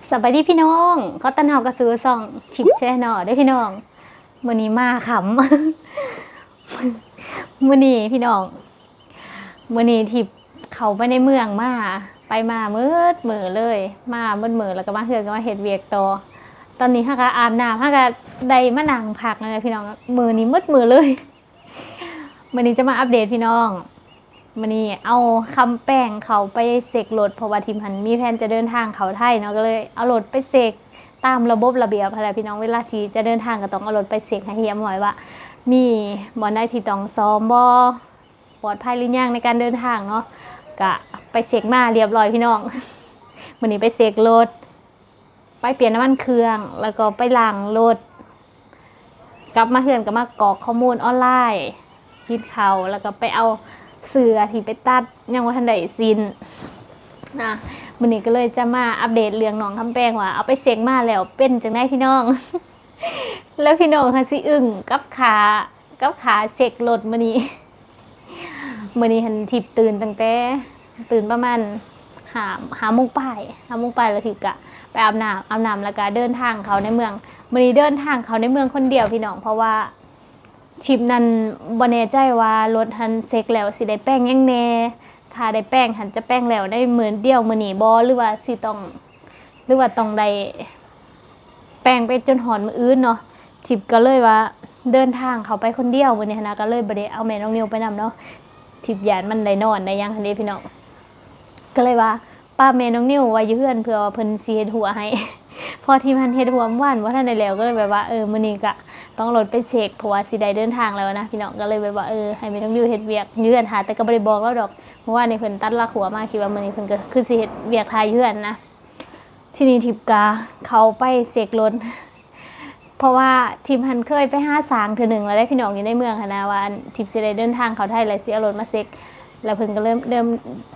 ສະບາຍດີພີ່ນ້ອງ ຂໍຕ້ອນຮັບເຂົ້າສູ່ຊ່ອງທິບແຊນແນວເດີ້ພີ່ນ້ອງ. ມື້ນີ້ມາຄ່ຳ ມື້ນີ້ພີ່ນ້ອງ ມື້ນີ້ທິບເຂົ້າໄປໃນເມືອງມາ ໄປມາໝົດມື້ເລີຍ ມາໝົດມື້ ແລ້ວກໍມາເຮືອນກໍມາເຮັດວຽກຕໍ່. ຕອນນີ້ເຮົາກໍອາບນ້ຳ ເຮົາກໍໄດ້ມານັ່ງພັກແລ້ວນະພີ່ນ້ອງ ມື້ນີ້ໝົດມື້ເລີຍ. ມື້ນີ້ຈະມາອັບເດດພີ່ນ້ອງ ມື້ນີ້ເອົາຄຳແປງເຂົ້າໄປເຊັກລົດ ເພາະວ່າທິບຫັ້ນມີແຜນຈະເດີນທາງເຂົ້າໄທເນາະ ກໍເລີຍເອົາລົດໄປເຊັກຕາມລະບົບລະບຽບຫັ້ນແຫຼະພີ່ນ້ອງ. ເວລາທີ່ຈະເດີນທາງກໍຕ້ອງເອົາລົດໄປເຊັກໃຫ້ຮຽບຮ້ອຍວ່າ ມີບ່ອນໃດທີ່ຕ້ອງສ້ອມບໍ່ ປອດໄພຫຼືຍັງໃນການເດີນທາງເນາະ ກະໄປເຊັກມາຮຽບຮ້ອຍພີ່ນ້ອງ. ມື້ນີ້ໄປເຊັກລົດ ໄປປ່ຽນນ້ຳມັນເຄື່ອງ ແລ້ວກໍໄປລ້າງລົດ ກັບມາເຮືອນກໍມາກອກຂໍ້ມູນອອນລາຍ ກິນເຂົ້າ ແລ້ວກໍໄປເອົາເສື້ອທີ່ໄປຕັດ ຍັງບໍ່ທັນໄດ້ສິ້ນນະ. ມື້ນີ້ກໍເລີຍຈະມາອັບເດດເລື່ອງນ້ອງຄຳແປງວ່າເອົາໄປເຊັກມາແລ້ວເປັນຈັ່ງໃດພີ່ນ້ອງ ແລ້ວພີ່ນ້ອງກໍຊິອຶ້ງກັບຄ່າ ກັບຄ່າເຊັກລົດມື້ນີ້. ມື້ນີ້ຫັ້ນທິບຕື່ນຕັ້ງແຕ່ ຕື່ນປະມານຫ້າ ຫ້າໂມງປາຍ ຫ້າໂມງປາຍ ແລ້ວທິບກະໄປອາບນ້ຳ ອາບນ້ຳແລ້ວກະເດີນທາງເຂົ້າໃນເມືອງ. ມື້ນີ້ເດີນທາງເຂົ້າໃນເມືອງຄົນດຽວພີ່ນ້ອງ ເພາະວ່າທິບນັ້ນບໍ່ແນ່ໃຈວ່າລົດຫັ້ນເຊັກແລ້ວຊິໄດ້ແປງຫຍັງແດ່ ຖ້າໄດ້ແປງຫັ້ນຈະແປງແລ້ວໃນມື້ດຽວມື້ນີ້ບໍ່ ຫຼືວ່າຊິຕ້ອງ ຫຼືວ່າຕ້ອງໄດ້ແປງໄປຈົນຮອດມື້ອື່ນເນາະ. ທິບກໍເລີຍວ່າເດີນທາງເຂົ້າໄປຄົນດຽວມື້ນີ້ຫັ້ນນະ ກໍເລີຍບໍ່ໄດ້ເອົາແມ່ນ້ອງນິວໄປນຳເນາະ ທິບຢ້ານມັນໄດ້ນອນໄດ້ຫຍັງຫັ້ນເດ້ພີ່ນ້ອງ. ກໍເລີຍວ່າປະແມ່ນ້ອງນິວໄວ້ຢູ່ເຮືອນ ເພື່ອວ່າເພິ່ນຊິເຮັດຮົ້ວໃຫ້ ເພາະທີ່ມັນເຮັດຮົ້ວມື້ວານບໍ່ທັນໄດ້ແລ້ວ ກໍເລີຍແບບວ່າ ເອີ ມື້ນີ້ກະຕ້ອງເອົາລົດໄປເຊັກ ເພາະວ່າຊິໄດ້ເດີນທາງແລ້ວນະພີ່ນ້ອງ. ກໍເລີຍແບບວ່າ ເອີ ໃຫ້ແມ່ນ້ອງນິວເຮັດວຽກຢູ່ເຮືອນຖ້າ ແຕ່ກໍບໍ່ໄດ້ບອກລາວດອກ ມື້ວານນີ້ເພິ່ນຕັດລາຂົວມາ ຄິດວ່າມື້ນີ້ເພິ່ນກໍຄືຊິເຮັດວຽກຖ່າຍຢູ່ເຮືອນນະ. ທີນີ້ທິບກະເຂົ້າໄປເຊັກລົດ ເພາະວ່າທິບຫັ້ນເຄີຍໄປຫາຊ່າງເທື່ອໜຶ່ງແລ້ວເດ້ພີ່ນ້ອງ ຢູ່ໃນເມືອງຫັ້ນນະ ວ່າທິບຊິໄດ້ເດີນທາງເຂົ້າໄທ ແລ້ວຊິເອົາລົດມາເຊັກ ແລ້ວເພິ່ນກໍເລີ່ມ ເລີ່ມ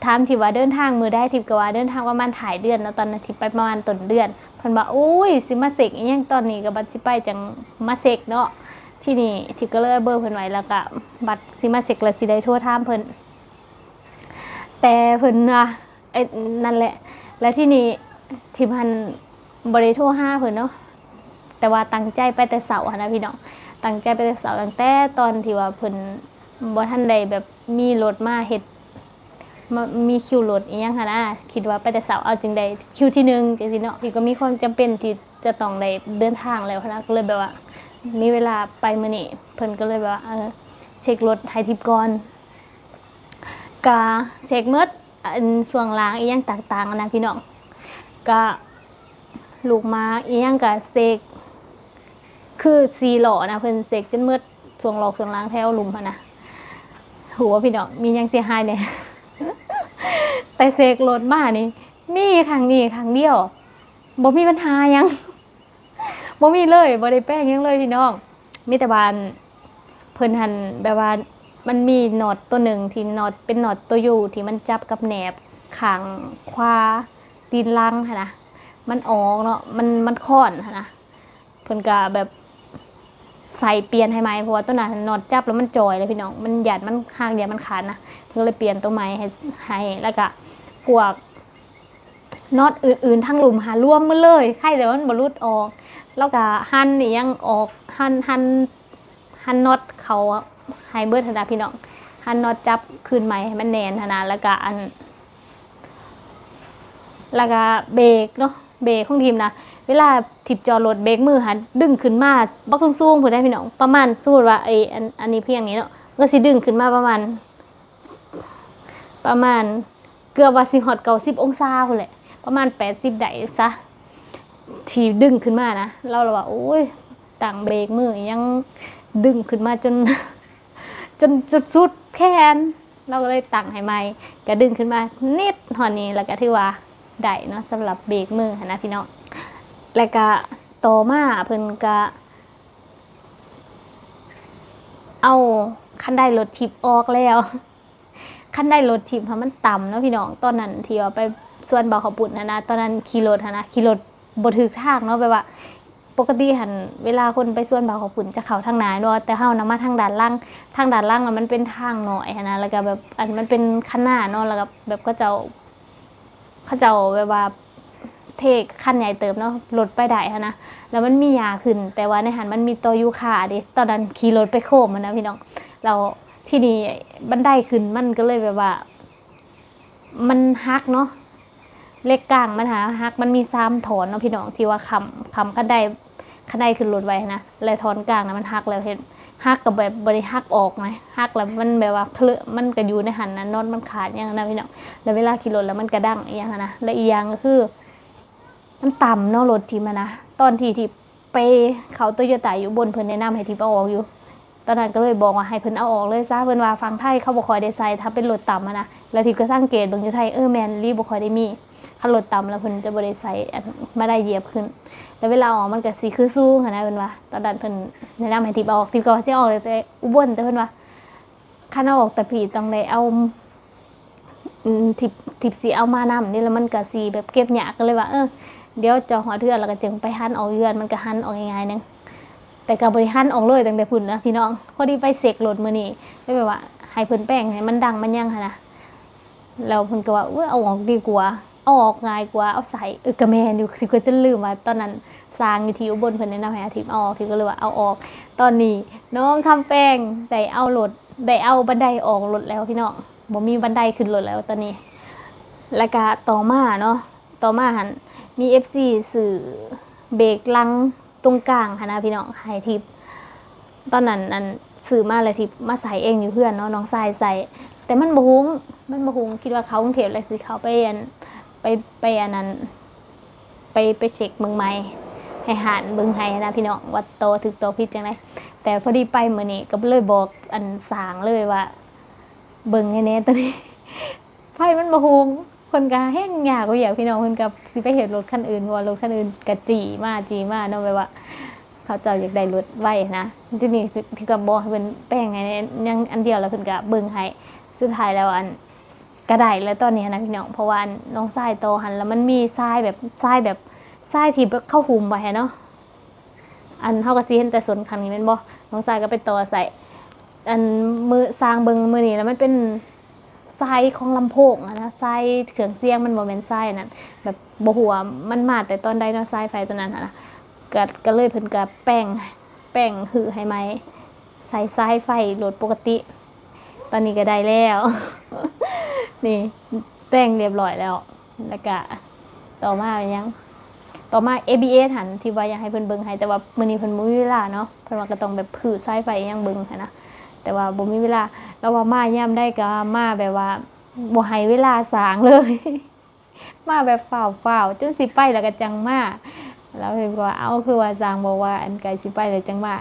ຖາມທິບວ່າເດີນທາງມື້ໃດ ທິບກໍວ່າເດີນທາງປະມານທ້າຍເດືອນເນາະ ຕອນນັ້ນທິບໄປປະມານຕົ້ນເດືອນ. ເພິ່ນວ່າ ໂອ້ຍ ຊິມາເຊັກອີ່ຫຍັງຕອນນີ້ ກໍບັດຊິໄປຈັ່ງມາເຊັກເນາະ. ທີນີ້ທິບກໍເລີຍເບີເພິ່ນໄວ້ ແລ້ວກໍບັດຊິມາເຊັກ ແລ້ວຊິໄດ້ໂທຖາມເພິ່ນ ແຕ່ເພິ່ນວ່າ ເອີ ນັ້ນແຫຼະ ແລ້ວທີນີ້ທິບຫັ້ນບໍ່ໄດ້ໂທຫາເພິ່ນເນາະ ແຕ່ວ່າຕັ້ງໃຈໄປແຕ່ເຊົ້າຫັ້ນນະພີ່ນ້ອງ ຕັ້ງໃຈໄປແຕ່ເຊົ້າ ຕັ້ງແຕ່ຕອນທີ່ວ່າເພິ່ນບໍ່ທັນໄດ້ແບບມີລົດມາເຮັດ ມາ ມີຄິວລົດອີ່ຫຍັງຫັ້ນນະ ຄິດວ່າໄປແຕ່ເຊົ້າ ເອົາຈຶ່ງໄດ້ຄິວທີໜຶ່ງຈັ່ງຊີ້ເນາະ. ທີ່ກໍມີຄວາມຈຳເປັນທີ່ຈະຕ້ອງໄດ້ເດີນທາງແລ້ວຫັ້ນນະ ກໍເລີຍແບບວ່າມີເວລາໄປມື້ນີ້ ເພິ່ນກໍເລີຍແບບວ່າ ເອີ ເຊັກລົດໃຫ້ທິບກ່ອນ ກະເຊັກໝົດ ອັນຊ່ວງລ່າງອີ່ຫຍັງຕ່າງໆຫັ້ນນະພີ່ນ້ອງ ກະລູກໝາກອີ່ຫຍັງກະເຊັກ ຄືສີ່ລໍ້ນະ ເພິ່ນເຊັກຈົນໝົດ ຊ່ວງລອກຊ່ວງລ່າງແຖວລຸ່ມຫັ້ນນະ. ຮູ້ບໍ່ພີ່ນ້ອງ ມີຫຍັງເສຍຫາຍແດ່? ແຕ່ເຊັກລົດມານີ້ ມີຄັ້ງນີ້ຄັ້ງດຽວ ບໍ່ມີບັນຫາຫຍັງ ບໍ່ມີເລີຍ ບໍ່ໄດ້ແປງຫຍັງເລີຍພີ່ນ້ອງ. ມີແຕ່ວ່າ ອັນ ເພິ່ນຫັ້ນແບບວ່າ ມັນມີນັອດຕົວໜຶ່ງທີ່ນັອດ ເປັນນັອດຕົວຢູ ທີ່ມັນຈັບກັບແໜບຂ້າງຂວາຕີນຫຼັງຫັ້ນນະ ມັນອອກເນາະ ມັນ ມັນຄ້ອນຫັ້ນນະ. ເພິ່ນກະແບບໃສ່ປ່ຽນໃຫ້ໃໝ່ ເພາະວ່າຕົວນັ້ນນັອດຈັບແລ້ວມັນຈ່ອຍແລ້ວພີ່ນ້ອງ ມັນຢ້ານມັນ ຫາກຢ້ານມັນຂາດນະ ເພິ່ນກໍເລີຍປ່ຽນຕົວໃໝ່ໃຫ້ ໃຫ້ ແລ້ວກະພວກ ນັອດອື່ນໆທັງລຸ່ມຫາລວມໝົດເລີຍ ໄຄແຕ່ວ່າມັນບໍ່ຫຼຸດອອກ. ລາວກະຫັນອີ່ຫຍັງອອກ ຫັນ ຫັນ ຫັນນັອດເຂົ້າໃຫ້ເບິດຫັ້ນນະພີ່ນ້ອງ ຫັນນັອດຈັບຄືນໃໝ່ໃຫ້ມັນແໜ້ນຫັ້ນນະ. ແລ້ວກະອັນ ແລ້ວກະເບຣກເນາະ ເບຣກຂອງທິບນະ ເວລາທິບຈອດລົດ ເບຣກມືຫັ້ນດຶງຂຶ້ນມາບັກສູງໆພຸ້ນເດ້ພີ່ນ້ອງ ປະມານ ສົມມຸດວ່າ ເອີ ອັນ ອັນນີ້ພຽງນີ້ເນາະ ກໍຊິດຶງຂຶ້ນມາປະມານ ປະມານເກືອບວ່າຊິຮອດເກົ້າສິບອົງສາພຸ້ນແຫຼະ ປະມານແປດສິບໄດ້ຊະ ທີ່ດຶງຂຶ້ນມານະ. ລາວລະວ່າ ໂອ້ຍ ຕັ້ງເບຣກມືຫຍັງດຶງຂຶ້ນມາຈົນ ຈົນສຸດໆແຂນ ລາວກໍເລີຍຕັ້ງໃຫ້ໃໝ່ ກະດຶງຂຶ້ນມານິດຮອດນີ້ ແລ້ວກະຖືວ່າໄດ້ເນາະ ສຳລັບເບຣກມືຫັ້ນນະພີ່ນ້ອງ. ແລ້ວກະຕໍ່ມາເພິ່ນກະເອົາຄັນໄດລົດທິບອອກແລ້ວ ຄັນໄດລົດທິບຫັ້ນມັນຕ່ຳເນາະພີ່ນ້ອງ. ຕອນນັ້ນທີ່ວ່າໄປສວນບ່າວເຂົ້າປຸ້ນຫັ້ນນະ ຕອນນັ້ນຂີ່ລົດຫັ້ນນະ ຂີ່ລົດບໍ່ຖືກທາງເນາະ ແບບວ່າປົກກະຕິຫັ້ນ ເວລາຄົນໄປສວນບ່າວເຂົ້າປຸ້ນຈະເຂົ້າທາງໜ້າແມ່ນບໍ່ ແຕ່ເຮົານະມາທາງດ້ານຫຼັງ ທາງດ້ານຫຼັງນະມັນເປັນທາງນ້ອຍຫັ້ນນະ ແລ້ວກະແບບ ອັນ ມັນເປັນຄັນນາເນາະ ແລ້ວກະແບບເຂົາເຈົ້າ ເຂົາເຈົ້າແບບວ່າ ເທຄັນໃຫຍ່ເຕີບເນາະ ລົດໄປໄດ້ຫັ້ນນະ ແລ້ວມັນມີຫຍ້າຂຶ້ນ ແຕ່ວ່າໃນຫັ້ນມັນມີຕໍຢູຄາເດ້ ຕອນນັ້ນຂີ່ລົດໄປໂຄ້ງຫັ້ນນະພີ່ນ້ອງ ແລ້ວທີນີ້ບັນໄດຂຶ້ນມັນກໍເລີຍແບບວ່າ ມັນຫັກເນາະ ເຫຼັກກ້າງມັນຫາຫັກ ມັນມີສາມທ່ອນເນາະພີ່ນ້ອງ ທີ່ວ່າຄ້ຳ ຄ້ຳຄັນໄດ ຄັນໄດຂຶ້ນລົດໄວ້ຫັ້ນນະ ແລະທ່ອນກ້າງນະມັນຫັກ ແລ້ວເຮັດ ຫັກກໍແບບບໍ່ໄດ້ຫັກອອກນະ ຫັກແລ້ວມັນແບບວ່າເພລະ ມັນກໍຢູ່ໃນຫັ້ນນະ ນັອດມັນຂາດຫຍັງຫັ້ນນະພີ່ນ້ອງ ແລ້ວເວລາຂີ່ລົດແລ້ວມັນກະດັງອີ່ຫຍັງຫັ້ນນະ ແລະອີກຢ່າງກໍຄື ມັນຕ່ຳເນາະ ລົດທີ່ມັນນະ ຕອນທີ່ ທີ່ໄປເຂົ້າໂຕໂຍຕ້າຢູ່ອຸບົນ ເພິ່ນແນະນຳໃຫ້ທິບເອົາອອກຢູ່ ຕອນນັ້ນກໍເລີຍບອກວ່າໃຫ້ເພິ່ນເອົາອອກເລີຍຊະ ເພິ່ນວ່າຝັ່ງໄທເຂົາບໍ່ຄ່ອຍໄດ້ໃສ່ ຖ້າເປັນລົດຕ່ຳຫັ້ນນະ ແລ້ວທິບກໍສັງເກດເບິ່ງຢູ່ໄທ ເອີ ແມ່ນອີ່ຫຼີ ບໍ່ຄ່ອຍໄດ້ມີ ຄັນລົດຕ່ຳແລ້ວເພິ່ນຈະບໍ່ໄດ້ໃສ່ອັນບັນໄດຢຽບຂຶ້ນ ແລ້ວເວລາເອົາອອກມັນກໍຊິຄືສູງຫັ້ນນະ ເພິ່ນວ່າ ຕອນນັ້ນເພິ່ນແນະນຳໃຫ້ທິບເອົາອອກ ທິບກໍວ່າຊິເອົາອອກແຕ່ອຸບົນ ແຕ່ເພິ່ນວ່າ ຄັນເອົາອອກແຕ່ພີ້ຕ້ອງໄດ້ເອົາ ອືມ ທິບ ທິບຊິເອົາມານຳນີ້ ແລ້ວມັນກະຊິແບບເກັບຍາກ ກໍເລີຍວ່າ ເອີ ດຽວຈອດຮອດເຮືອນແລ້ວກໍຈຶ່ງໄປຫັນອອກເຮືອນ ມັນກໍຫັນອອກງ່າຍໆໜຶ່ງ ແຕ່ກໍບໍ່ໄດ້ຫັນອອກເລີຍຕັ້ງແຕ່ພຸ້ນນະພີ່ນ້ອງ ພໍດີໄປເຊັກລົດມື້ນີ້ ແລ້ວແບບວ່າໃຫ້ເພິ່ນແປງໃຫ້ມັນດັງມັນຫຍັງຫັ້ນນະ ແລ້ວເພິ່ນກໍວ່າ ໂອ້ຍ ເອົາອອກດີກວ່າ ເອົາອອກງ່າຍກວ່າເອົາໃສ່ ເອີ ກໍແມ່ນຢູ່ ທິບກໍຈົນລືມວ່າຕອນນັ້ນຊ່າງຢູ່ທີ່ອຸບົນເພິ່ນແນະນຳໃຫ້ອາທິບເອົາອອກ ທິບກໍເລີຍວ່າເອົາອອກ ຕອນນີ້ນ້ອງຄຳແປງໄດ້ເອົາລົດ ໄດ້ເອົາບັນໄດອອກລົດແລ້ວພີ່ນ້ອງ ບໍ່ມີບັນໄດຂຶ້ນລົດແລ້ວຕອນນີ້ ແລ້ວກະຕໍ່ມາເນາະ ຕໍ່ມາຫັ້ນມີເອັຟຊີຊື້ເບຣກຫຼັງຕົງກາງຫັ້ນນະພີ່ນ້ອງ ໃຫ້ທິບ ຕອນນັ້ນອັນຊື້ມາແລ້ວທິບມາໃສ່ເອງຢູ່ເຮືອນເນາະ ນ້ອງຊາຍໃສ່ ແຕ່ມັນບໍ່ຮຸ່ງ ມັນບໍ່ຮຸ່ງ ຄິດວ່າເຂົ້າກຸງເທບແລ້ວຊິເຂົ້າໄປອັນ ໄປ ໄປອັນນັ້ນ ໄປ ໄປເຊັກເບິ່ງໃໝ່ ໃຫ້ຮ້ານເບິ່ງໃຫ້ນະພີ່ນ້ອງ ວ່າຕໍ່ຖືກຕໍ່ຜິດຈັ່ງໃດ ແຕ່ພໍດີໄປມື້ນີ້ກໍເລີຍບອກອັນຊ່າງເລີຍວ່າ ເບິ່ງໃຫ້ແດ່ໂຕນີ້ ໄຟມັນບໍ່ຮຸ່ງ ເພິ່ນກໍແຮ່ງຍາກກວ່າວຽກພີ່ນ້ອງ ເພິ່ນກໍຊິໄປເຮັດລົດຄັນອື່ນ ເພາະວ່າລົດຄັນອື່ນກໍຈີ້ມາຈີ້ມາເນາະ ແບບວ່າເຂົາເຈົ້າຢາກໄດ້ລົດໄວນະ ທີນີ້ທີ່ກໍບອກໃຫ້ເພິ່ນແປງໃຫ້ແດ່ ຍັງອັນດຽວ ແລ້ວເພິ່ນກໍເບິ່ງໃຫ້ ສຸດທ້າຍແລ້ວອັນ ກະໄດ້ແລ້ວຕອນນີ້ຫັ້ນນະພີ່ນ້ອງ ເພາະວ່າອັນນ້ອງຊາຍຕໍ່ຫັ້ນ ແລ້ວມັນມີຊາຍແບບ ຊາຍແບບ ຊາຍທີ່ແບບເຂົາຫຸ້ມໄວ້ຫັ້ນເນາະ ອັນເຮົາກໍຊິເຫັນແຕ່ສົ້ນຂ້າງນີ້ແມ່ນບໍ່ ນ້ອງຊາຍກໍໄປຕໍ່ໃສ່ ອັນມື້ຊ່າງເບິ່ງມື້ນີ້ ແລ້ວມັນເປັນຊາຍຂອງລຳໂພງຫັ້ນນະ ຊາຍເຄື່ອງສຽງ ມັນບໍ່ແມ່ນຊາຍອັນນັ້ນ ແບບບໍ່ຮູ້ວ່າມັນມາແຕ່ຕອນໃດເນາະ ຊາຍໄຟຕົວນັ້ນຫັ້ນນະ ກໍ ກໍເລີຍເພິ່ນກໍແປງ ແປງຮື້ໃຫ້ໃໝ່ ໃສ່ສາຍໄຟລົດປົກກະຕິ ຕອນນີ້ກໍໄດ້ແລ້ວ ນີ້ແປງຮຽບຮ້ອຍແລ້ວ ແລ້ວກະຕໍ່ມາແມ່ນຫຍັງ ຕໍ່ມາເອບີເອສຫັ້ນ ທີ່ວ່າຢາກໃຫ້ເພິ່ນເບິ່ງໃຫ້ ແຕ່ວ່າມື້ນີ້ເພິ່ນບໍ່ມີເວລາເນາະ ເພິ່ນວ່າກໍຕ້ອງແບບຮື້ສາຍໄຟອີ່ຫຍັງເບິ່ງຫັ້ນນະ ແຕ່ວ່າບໍ່ມີເວລາ ລາວວ່າມາຍາມໃດກໍມາແບບວ່າບໍ່ໃຫ້ເວລາຊ່າງເລີຍ ມາແບບຟ້າວໆ ຈົນຊິໄປແລ້ວກໍຈັ່ງມາ ແລ້ວເພິ່ນກໍວ່າ ເອົ້າ ຄືວ່າຊ່າງບອກວ່າ ອັນ ໃກ້ຊິໄປແລ້ວຈັ່ງມາ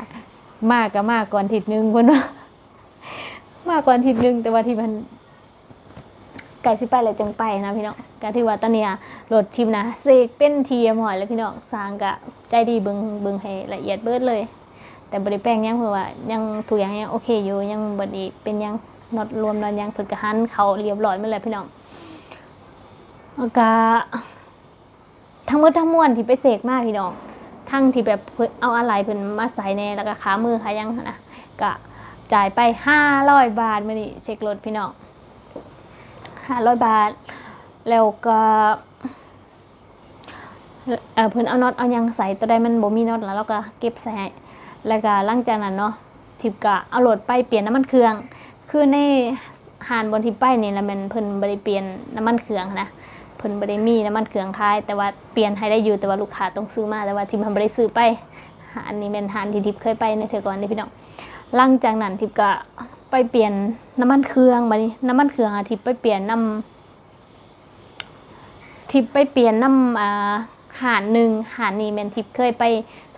ມາກໍມາກ່ອນທິດໜຶ່ງ ເພິ່ນວ່າ ມາກ່ອນທິດໜຶ່ງ ແຕ່ວ່າທີ່ມັນໃກ້ຊິໄປແລ້ວຈຶ່ງໄປນະພີ່ນ້ອງ ກໍຖືວ່າຕອນນີ້ອະ ລົດທິບນະ ເຊັກເປັນທີ່ຮຽບຮ້ອຍແລ້ວພີ່ນ້ອງ ຊ່າງກໍໃຈດີ ເບິ່ງ ເບິ່ງໃຫ້ລະອຽດເບິດເລີຍ ແຕ່ບໍ່ໄດ້ແປງຫຍັງ ເພາະວ່າຍັງ ທຸກຢ່າງຍັງໂອເຄຢູ່ ຍັງບໍ່ໄດ້ເປັນຫຍັງ ນັອດລວມນັອດຫຍັງ ເພິ່ນກໍຫັນເຂົ້າຮຽບຮ້ອຍໝົດແລ້ວພີ່ນ້ອງ ແລ້ວກໍ ທັງໝົດທັງມວນທີ່ໄປເຊັກມາພີ່ນ້ອງ ທັງທີ່ແບບເພິ່ນເອົາອາໄຫຼ່ເພິ່ນມາໃສ່ແດ່ ແລ້ວກໍຄ່າມືຄ່າຫຍັງຫັ້ນນະ ກໍຈ່າຍໄປຫ້າຮ້ອຍບາດ ມື້ນີ້ເຊັກລົດພີ່ນ້ອງ ຫ້າຮ້ອຍບາດ ແລ້ວກໍ ເອີ ເພິ່ນເອົານັອດເອົາຫຍັງໃສ່ ຕົວໃດມັນບໍ່ມີນັອດລະ ລາວກໍເກັບໃສ່ໃຫ້ ແລ້ວກໍຫຼັງຈາກນັ້ນເນາະ ທິບກໍເອົາລົດໄປປ່ຽນນ້ຳມັນເຄື່ອງ ຄືໃນຮ້ານບ່ອນທີ່ໄປນີ້ລະແມ່ນເພິ່ນບໍ່ໄດ້ປ່ຽນນ້ຳມັນເຄື່ອງຫັ້ນນະ ເພິ່ນບໍ່ໄດ້ມີນ້ຳມັນເຄື່ອງຂາຍ ແຕ່ວ່າປ່ຽນໃຫ້ໄດ້ຢູ່ ແຕ່ວ່າລູກຄ້າຕ້ອງຊື້ມາ ແຕ່ວ່າທິບຫັ້ນບໍ່ໄດ້ຊື້ໄປ ຮ້ານນີ້ແມ່ນຮ້ານທີ່ທິບເຄີຍໄປໃນເທື່ອກ່ອນເດ້ພີ່ນ້ອງ ຫຼັງຈາກນັ້ນທິບກໍໄປປ່ຽນນ້ຳມັນເຄື່ອງ ບາດນີ້ນ້ຳມັນເຄື່ອງອະ ທິບໄປປ່ຽນນຳ ທິບໄປປ່ຽນນຳ ອ່າ ຮ້ານໜຶ່ງ ຮ້ານນີ້ແມ່ນທິບເຄີຍໄປ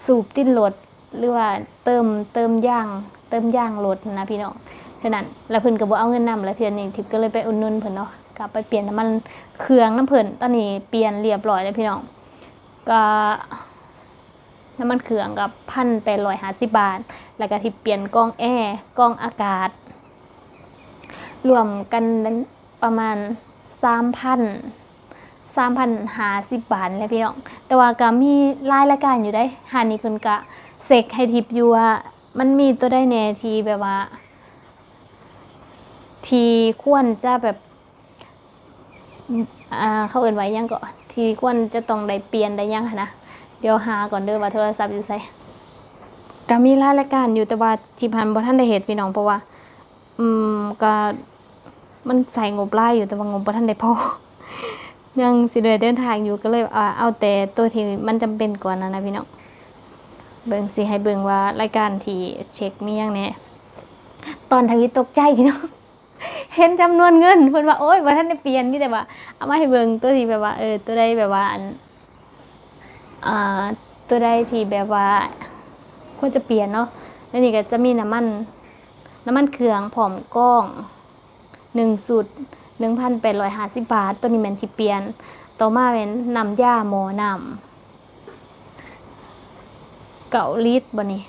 ສູບຕີນລົດ ຫຼືວ່າເຕີມ ເຕີມຢາງ ເຕີມຢາງລົດຫັ້ນນະພີ່ນ້ອງ ເທື່ອນັ້ນ ແລ້ວເພິ່ນກໍບໍ່ເອົາເງິນນຳ ແລ້ວເທື່ອນີ້ທິບກໍເລີຍໄປອຸດໜູນເພິ່ນເນາະ ກໍໄປປ່ຽນນ້ຳມັນເຄື່ອງນຳເພິ່ນ ຕອນນີ້ປ່ຽນຮຽບຮ້ອຍແລ້ວພີ່ນ້ອງ ກໍນ້ຳມັນເຄື່ອງກໍພັນແປດຮ້ອຍຫ້າສິບບາດ ແລ້ວກໍທິບປ່ຽນກ່ອງແອ ກ່ອງອາກາດ ລວມກັນ ປະມານສາມພັນ ສາມພັນຫ້າສິບບາດນີ້ແຫຼະພີ່ນ້ອງ ແຕ່ວ່າກໍມີຫຼາຍລາຍການຢູ່ເດ້ ຮ້ານນີ້ເພິ່ນກໍເຊັກໃຫ້ທິບຢູ່ວ່າມັນມີຕົວໃດແດ່ທີ່ແບບວ່າ ທີ່ຄວນຈະແບບ ອ່າ ເຂົາເອີ້ນວ່າຫຍັງເກາະ ທີ່ຄວນຈະຕ້ອງໄດ້ປ່ຽນໄດ້ຫຍັງຫັ້ນນະ. ດຽວຫາກ່ອນເດີວ່າໂທລະສັບຢູ່ໃສ. ກະມີຫຼາຍລາຍການຢູ່ ແຕ່ວ່າທິບຫັ້ນບໍ່ທັນໄດ້ເຮັດພີ່ນ້ອງ ເພາະວ່າ ອືມ ກະ ມັນໃຊ້ງົບຫຼາຍຢູ່ ແຕ່ວ່າງົບບໍ່ທັນໄດ້ພໍ ຍັງຊິໄດ້ເດີນທາງຢູ່ ກໍເລີຍ ອ່າ ເອົາແຕ່ໂຕທີ່ມັນຈຳເປັນກ່ອນຫັ້ນນະພີ່ນ້ອງ. ເບິ່ງ ຊິໃຫ້ເບິ່ງວ່າລາຍການທີ່ເຊັກມີຫຍັງແດ່. ຕອນທຳອິດຕົກໃຈພີ່ນ້ອງ ເຫັນຈຳນວນເງິນ ເພິ່ນວ່າ ໂອ້ຍ ບໍ່ທັນໄດ້ປ່ຽນ ມີແຕ່ວ່າເອົາມາໃຫ້ເບິ່ງ ໂຕທີ່ແບບວ່າ ເອີ ໂຕໃດແບບວ່າ ອັນ ອ່າ ໂຕໃດທີ່ແບບວ່າຄວນຈະປ່ຽນເນາະ. ແລ້ວນີ້ກໍຈະມີນ້ຳມັນ ນ້ຳມັນເຄື່ອງພ້ອມກ້ອງ ໜຶ່ງຊຸດ ໜຶ່ງພັນແປດຮ້ອຍຫ້າສິບບາດ ໂຕນີ້ແມ່ນທີ່ປ່ຽນ. ຕໍ່ມາແມ່ນນ້ຳຢາໝໍ້ນ້ຳ ເກົ້າລິດບໍ່ນີ້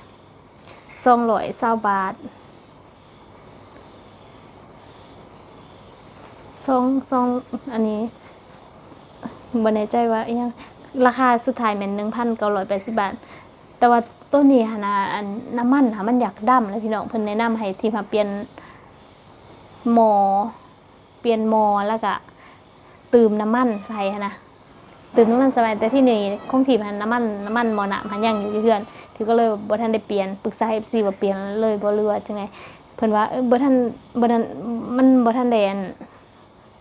ສອງຮ້ອຍຊາວບາດ ສອງ ສອງ ອັນນີ້ບໍ່ແນ່ໃຈວ່າອີ່ຫຍັງ ລາຄາສຸດທ້າຍແມ່ນໜຶ່ງພັນເກົ້າຮ້ອຍແປດສິບບາດ. ແຕ່ວ່າໂຕນີ້ຫັ້ນນະ ອັນ ນ້ຳມັນຫັ້ນມັນຢາກດຳແຫຼະພີ່ນ້ອງ ເພິ່ນແນະນຳໃຫ້ທີ່ມາປ່ຽນໝໍ້ ປ່ຽນໝໍ້ ແລ້ວກະຕື່ມນ້ຳມັນໃສ່ຫັ້ນນະ ຕື່ມນ້ຳມັນໃສ່. ແຕ່ທີ່ນີ້ຂອງທີ່ຫັ້ນ ນ້ຳມັນ ນ້ຳມັນໝໍ້ນ້ຳຫັ້ນຍັງຢູ່ເຮືອນ ທີ່ກໍເລີຍບໍ່ທັນໄດ້ປ່ຽນ. ປຶກສາເອັຟຊີວ່າປ່ຽນເລີຍບໍ່ ຫຼືວ່າຈັ່ງໃດ ເພິ່ນວ່າ ເອີ ບໍ່ທັນ ບໍ່ທັນ ມັນບໍ່ທັນໄດ້ ອັນ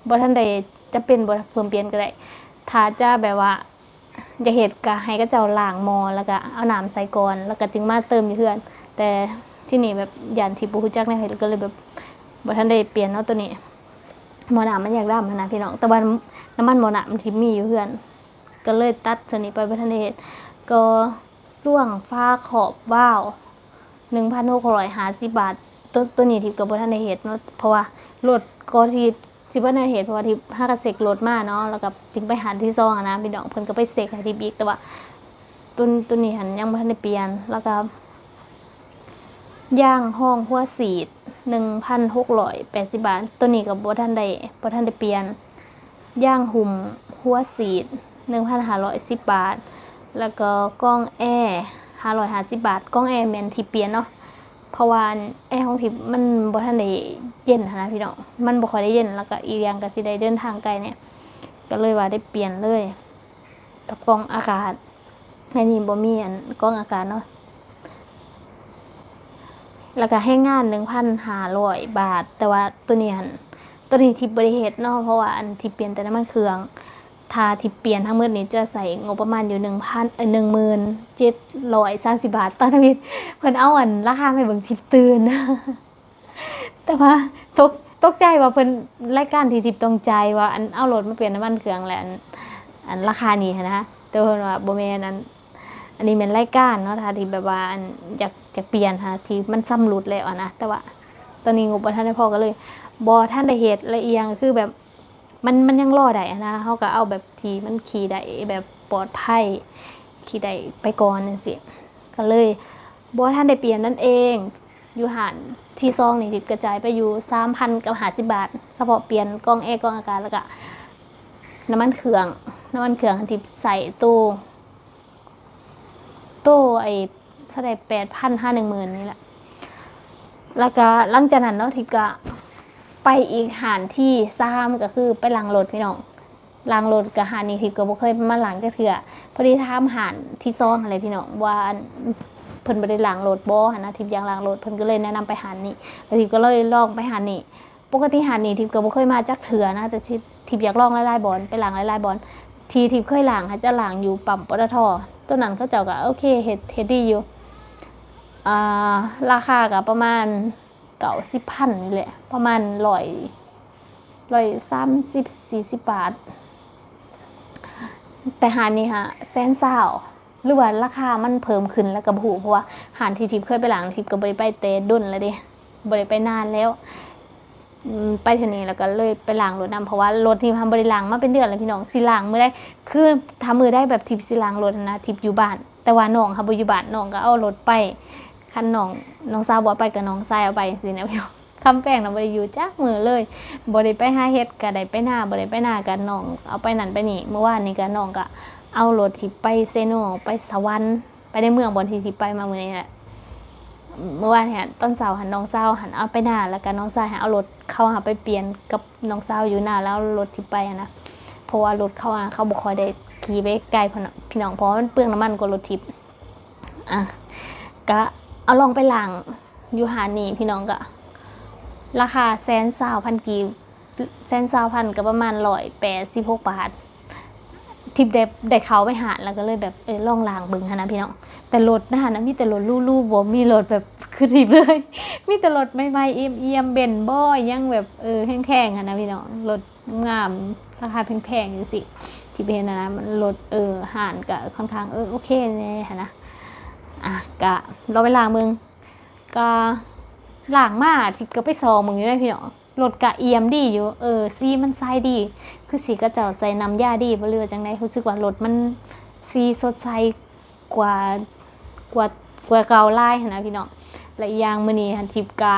ບໍ່ທັນໄດ້ຈຳເປັນ ບໍ່ເພີ່ມປ່ຽນກໍໄດ້. ຖ້າຈະແບບວ່າຢາກເຮັດ ກໍໃຫ້ເຂົາເຈົ້າລ້າງໝໍ້ ແລ້ວກໍເອົານ້ຳໃສ່ກ່ອນ ແລ້ວກໍຈຶ່ງມາເຕີມຢູ່ເຮືອນ. ແຕ່ທີ່ນີ້ແບບຢ້ານທີ່ບໍ່ຮູ້ຈັກແນວເຮັດ ກໍເລີຍແບບບໍ່ທັນໄດ້ປ່ຽນເນາະ. ໂຕນີ້ໝໍ້ນ້ຳມັນຢາກດຳຫັ້ນນະພີ່ນ້ອງ ແຕ່ວ່ານ້ຳມັນໝໍ້ນ້ຳທີ່ມີຢູ່ເຮືອນ ກໍເລີຍຕັດໂຕນີ້ໄປ ບໍ່ທັນໄດ້ເຮັດ. ກໍຊ່ວງຝາຄອບວາວ ໜຶ່ງພັນຫົກຮ້ອຍຫ້າສິບບາດ ໂຕ ໂຕນີ້ທິບກໍບໍ່ທັນໄດ້ເຮັດເນາະ ເພາະວ່າລົດກໍທີ່ ທີ່ບໍ່ໄດ້ເຮັດ ເພາະວ່າທິບຫາກະເຊັກລົດມາເນາະ ແລ້ວກໍຈຶ່ງໄປຮ້ານທີ່ສອງຫັ້ນນະພີ່ນ້ອງ ເພິ່ນກໍໄປເຊັກໃຫ້ທິບອີກ. ແຕ່ວ່າໂຕ ໂຕນີ້ຫັ້ນຍັງບໍ່ທັນໄດ້ປ່ຽນ. ແລ້ວກໍຢາງຮອງຫົວສີດ ໜຶ່ງພັນຫົກຮ້ອຍແປດສິບບາດ ໂຕນີ້ກໍບໍ່ທັນໄດ້ ບໍ່ທັນໄດ້ປ່ຽນ. ຢາງຫຸ້ມຫົວສີດ ໜຶ່ງພັນຫ້າຮ້ອຍສິບບາດ ແລ້ວກໍກ້ອງແອ ຫ້າຮ້ອຍຫ້າສິບບາດ. ກ້ອງແອແມ່ນທິບປ່ຽນເນາະ ເພາະວ່າອັນແອຂອງທິບມັນບໍ່ທັນໄດ້ເຢັນຫັ້ນນະພີ່ນ້ອງ ມັນບໍ່ຄ່ອຍໄດ້ເຢັນ ແລ້ວກໍອີກຢ່າງກໍຊິໄດ້ເດີນທາງໄກແດ່ ກໍເລີຍວ່າໄດ້ປ່ຽນເລີຍກັບກ້ອງອາກາດ. ໃນນີ້ບໍ່ມີອັນກ້ອງອາກາດເນາະ. ແລ້ວກໍແຮງງານ ໜຶ່ງພັນຫ້າຮ້ອຍບາດ ແຕ່ວ່າໂຕນີ້ຫັ້ນ ໂຕນີ້ທິບບໍ່ໄດ້ເຮັດເນາະ ເພາະວ່າອັນທິບປ່ຽນແຕ່ນ້ຳມັນເຄື່ອງ. ຖ້າທິບປ່ຽນທັງໝົດນີ້ຈະໃຊ້ງົບປະມານຢູ່ ໜຶ່ງພັນ ເອີ ໜຶ່ງໝື່ນເຈັດຮ້ອຍສາມສິບບາດ. ຕອນທຳອິດເພິ່ນເອົາອັນລາຄາມາໃຫ້ເບິ່ງ ທິບຕື່ນ ແຕ່ວ່າຕົກ ຕົກໃຈວ່າເພິ່ນ ລາຍການທີ່ທິບຕົກໃຈວ່າ ອັນເອົາລົດມາປ່ຽນນ້ຳມັນເຄື່ອງ ແລະ ອັນ ອັນລາຄານີ້ຫັ້ນນະ. ແຕ່ເພິ່ນວ່າບໍ່ແມ່ນ ອັນ ອັນນີ້ແມ່ນລາຍການເນາະ ຖ້າທີ່ແບບວ່າ ອັນ ຢາກ ຢາກປ່ຽນຫາທີ່ມັນຊຳລຸດແລ້ວຫັ້ນນະ. ແຕ່ວ່າຕອນນີ້ງົບບໍ່ທັນໄດ້ພໍ ກໍເລີຍບໍ່ທັນໄດ້ເຮັດ. ແລະ ອີກຢ່າງກໍຄືແບບ ມັນ ມັນຍັງລໍໄດ້ຫັ້ນນະ ເຮົາກໍເອົາແບບທີ່ມັນຂີ່ໄດ້ແບບປອດໄພ ຂີ່ໄດ້ໄປກ່ອນຈັ່ງຊີ້ ກໍເລີຍບໍ່ທັນໄດ້ປ່ຽນນັ້ນເອງ. ຢູ່ຮ້ານທີສອງນີ້ ທິບກະຈ່າຍໄປຢູ່ສາມພັນກັບຫ້າສິບບາດ ສະເພາະປ່ຽນກ້ອງແອ ກ້ອງອາກາດ ແລ້ວກະນ້ຳມັນເຄື່ອງ ນ້ຳມັນເຄື່ອງທີ່ໃສ່ໂຕ ໂຕໄອ້ເທົ່າໃດ ແປດພັນຫາໜຶ່ງໝື່ນນີ້ແຫຼະ. ແລ້ວກະຫຼັງຈາກນັ້ນເນາະ ທິບກະໄປອີກຮ້ານທີສາມ ກໍຄືໄປລ້າງລົດພີ່ນ້ອງ. ລ້າງລົດ ກະຮ້ານນີ້ທິບກໍບໍ່ເຄີຍມາລ້າງຈັກເທື່ອ. ພໍດີຖາມຮ້ານທີສອງຫັ້ນແຫຼະພີ່ນ້ອງ ວ່າອັນ ເພິ່ນບໍ່ໄດ້ລ້າງລົດບໍ່ຫັ້ນນະ ທິບຢາກລ້າງລົດ ເພິ່ນກໍເລີຍແນະນຳໄປຮ້ານນີ້ ແລ້ວທິບກໍເລີຍລອງໄປຮ້ານນີ້. ປົກກະຕິຮ້ານນີ້ທິບກໍບໍ່ເຄີຍມາຈັກເທື່ອນະ ແຕ່ທິບ ທິບຢາກລອງຫຼາຍໆບ່ອນ ໄປລ້າງຫຼາຍໆບ່ອນ. ທີ່ທິບເຄີຍລ້າງ ເຂົາເຈົ້າລ້າງຢູ່ປ້ຳ ປຕທ ໂຕນັ້ນເຂົາເຈົ້າກໍໂອເຄ ເຮັດ ເຮັດດີຢູ່. ອ່າ ລາຄາກໍປະມານເກົ້າສິບພັນນີ້ແຫຼະ ປະມານຮ້ອຍ ຮ້ອຍສາມສິບ ສີ່ສິບບາດ. ແຕ່ຮ້ານນີ້ຫາແສນຊາວ ຫຼືວ່າລາຄາມັນເພີ່ມຂຶ້ນແລ້ວກໍບໍ່ຮູ້ ເພາະວ່າຮ້ານທີ່ທິບເຄີຍໄປລ້າງ ທິບກໍບໍ່ໄດ້ໄປແຕ່ດົນແລ້ວເດ້ ບໍ່ໄດ້ໄປນານແລ້ວ. ອືມ ໄປເທື່ອນີ້ແລ້ວກໍເລີຍໄປລ້າງລົດນຳ ເພາະວ່າລົດທິບຫັ້ນບໍ່ໄດ້ລ້າງມາເປັນເດືອນແລ້ວພີ່ນ້ອງ. ຊິລ້າງມື້ໃດ ຄືຖ້າມື້ໃດແບບທິບຊິລ້າງລົດຫັ້ນນະ ທິບຢູ່ບ້ານ ແຕ່ວ່ານ້ອງຫັ້ນບໍ່ຢູ່ບ້ານ ນ້ອງກໍເອົາລົດໄປ ຄັນນ້ອງ ນ້ອງສາວບໍ່ໄປກໍນ້ອງຊາຍເອົາໄປຈັ່ງຊີ້ນະພີ່ນ້ອງ. ຄຳແປງນະບໍ່ໄດ້ຢູ່ຈັກມື້ເລີຍ ບໍ່ໄດ້ໄປຫາເຮັດ ກໍໄດ້ໄປນາ ບໍ່ໄດ້ໄປນາກໍນ້ອງເອົາໄປນັ້ນໄປນີ້. ມື້ວານນີ້ກໍນ້ອງກໍເອົາລົດທີ່ໄປເຊໂນ ໄປສະຫວັນ ໄປໃນເມືອງບ່ອນທີ່ ທີ່ໄປມາມື້ນີ້ແຫຼະ ເມື່ອວານຫັ້ນຕອນເຊົ້າຫັ້ນ ນ້ອງສາວຫັ້ນເອົາໄປນາ ແລ້ວກໍນ້ອງຊາຍຫັ້ນເອົາລົດເຂົາຫັ້ນໄປປ່ຽນກັບນ້ອງສາວຢູ່ນາ ແລ້ວເອົາລົດທີ່ໄປຫັ້ນນະ ເພາະວ່າລົດເຂົາຫັ້ນ ເຂົາບໍ່ຄ່ອຍໄດ້ຂີ່ໄປໄກພຸ້ນນະ ພີ່ນ້ອງ ເພາະວ່າມັນເປືອງນ້ຳມັນກວ່າລົດຖີບ. ອ່ະ ກະເອົາລອງໄປລ້າງຢູ່ຮ້ານນີ້ ພີ່ນ້ອງ ກະລາຄາແສນຊາວພັນກີບ ແສນຊາວພັນ ກໍປະມານຮ້ອຍແປດສິບຫົກບາດ. ທິບໄດ້ ໄດ້ເຂົ້າໄປຮ້ານ ແລ້ວກໍເລີຍແບບ ເອີ ລອງລ້າງເບິ່ງຫັ້ນນະ ພີ່ນ້ອງ. ແຕ່ລົດໃນຫັ້ນນະ ມີແຕ່ລົດຫຼູໆ ບໍ່ມີລົດແບບຄືທິບເລີຍ ມີແຕ່ລົດໃໝ່ໆ ອຽມໆ ເບັນບໍ ຫຍັງແບບ ເອີ ແພງໆ ຫັ້ນນະ ພີ່ນ້ອງ ລົດງາມ ລາຄາແພງໆ ຈັ່ງຊີ້ ທີ່ໄປເຫັນຫັ້ນນະ ມັນລົດ ເອີ ຮ້ານກໍຄ່ອນຂ້າງ ເອີ ໂອເຄແດ່ຫັ້ນນະ. ອ່ະ ກະລອງໄປລ້າງເບິ່ງ ກະລ້າງມາ ທິບກໍໄປສ່ອງເບິ່ງຢູ່ເດ້ ພີ່ນ້ອງ. ລົດກະອຽມດີຢູ່ ເອີ ສີມັນໃສດີ ຄືສີເຂົາເຈົ້າໃສ່ນ້ຳຢາດີບໍ່ ຫຼືວ່າຈັ່ງໃດ ຮູ້ສຶກວ່າລົດມັນສີສົດໃສກວ່າ ກວ່າ ກວ່າເກົ່າຫຼາຍຫັ້ນນະ ພີ່ນ້ອງ. ແລະ ອີກຢ່າງມື້ນີ້ຫັ້ນ ທິບກະ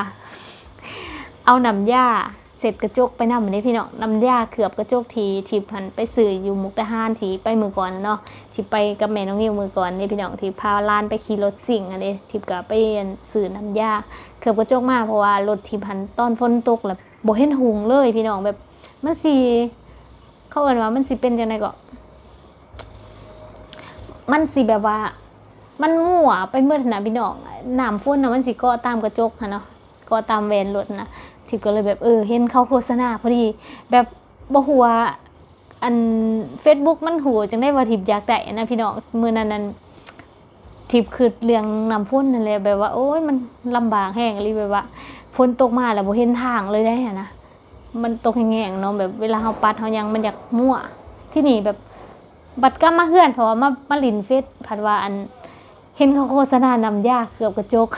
ເອົານ້ຳຢາເຊັດກະຈົກໄປນຳເດ້ ພີ່ນ້ອງ. ນ້ຳຢາເຄືອບກະຈົກທີ່ທິບຫັ້ນໄປຊື້ຢູ່ມຸກດາຫານ ທີ່ໄປມື້ກ່ອນຫັ້ນເນາະ ທີ່ໄປກັບແມ່ນ້ອງນິວມື້ກ່ອນເດ້ ພີ່ນ້ອງ ທີ່ພາຫຼານໄປຂີ່ລົດຊິງຫັ້ນເດ້. ທິບກະໄປ ອັ່ນ ຊື້ນ້ຳຢາເຄືອບກະຈົກມາ ເພາະວ່າລົດທິບຫັ້ນຕອນຝົນຕົກລະ ບໍ່ເຫັນຮຸ່ງເລີຍ ພີ່ນ້ອງ. ແບບມັນຊິ ເຂົາເອີ້ນວ່າມັນຊິເປັນຈັ່ງໃດເກາະ ມັນຊິແບບວ່າ ມັນມົ້ວໄປໝົດຫັ້ນນະ ພີ່ນ້ອງ. ນ້ຳຝົນນະ ມັນຊິເກາະຕາມກະຈົກຫັ້ນເນາະ ເກາະຕາມແວ່ນລົດຫັ້ນນະ. ທິບກໍເລີຍແບບ ເອີ ເຫັນເຂົາໂຄສະນາພໍດີ ແບບບໍ່ຮູ້ວ່າ ອັນ ເຟສບຸກມັນຮູ້ຈັ່ງໃດວ່າທິບຢາກໄດ້ຫັ້ນນະ ພີ່ນ້ອງ. ມື້ນັ້ນນັ້ນ ທິບຄິດເລື່ອງນ້ຳຝົນຫັ້ນແຫຼະ ແບບວ່າ ໂອ້ຍ ມັນລຳບາກແຮງອີ່ຫຼີ ແບບວ່າຝົນຕົກມາແລ້ວບໍ່ເຫັນທາງເລີຍເດ້ຫັ້ນນະ ມັນຕົກແຮງໆເນາະ ແບບເວລາເຮົາປັດເຮົາຫຍັງມັນຢາກມົ້ວ. ທີນີ້ແບບບັດກັບມາເຮືອນ ເພາະວ່າມາ ມາຫຼິ້ນເຟສ ພັດວ່າ ອັ່ນ ເຫັນເຂົາໂຄສະນານ້ຳຢາເຄືອບກະຈົກ